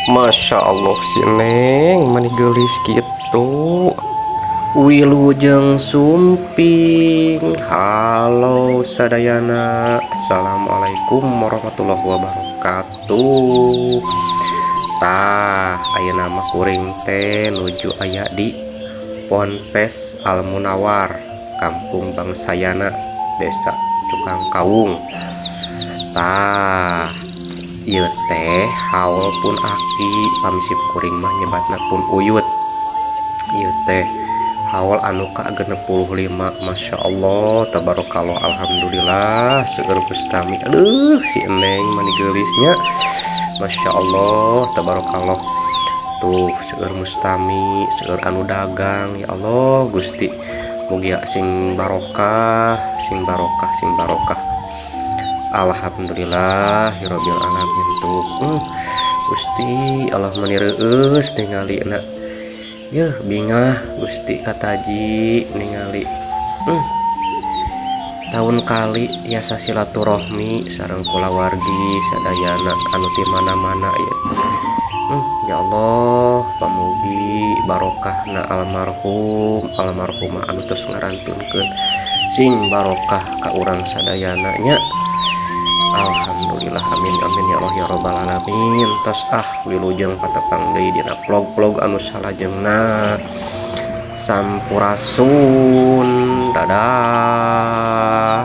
Masya Allah, si Neng mani geulis gitu. Wilujeng sumping. Halo sadayana. Assalamualaikum warahmatullahi wabarakatuh. Tah, ayeuna mah kuring teh nuju aya di Ponpes Al Munawar, Kampung Bangsayana, Desa Cukang Kawung. Tah, ieu teh haul pun aki, pami sim kuring mah nyebatna pun uyut. Ieu teh haul anu ka 65. Masya Allah, tabarakallah, alhamdulillah, seueur mustami. Aduh, si Eneng mani geulisnya. Masya Allah, tabarakallah. Tuh, seueur mustami, seueur anu dagang. Ya Allah Gusti, mugia sing barokah, sing barokah, sing barokah. Alhamdulillah hirobbil alamin. Tuh, Gusti Allah, mani reueus ningalina. Yeuh, bingah Gusti kataji ningali. Tahun kali tiasa silaturahmi sareng kulawargi sadayana anu ti mana-mana ya. Ya Allah, pamugi barokahna almarhum almarhumah anu tos ngarantunkeun sing barokah ka urang sadayana nya. Alhamdulillah, amin amin ya Allah ya robbal alamin. Tos ah, wilujeng patepang deui dina vlog-vlog anu salajengna. Sampurasun, dadah.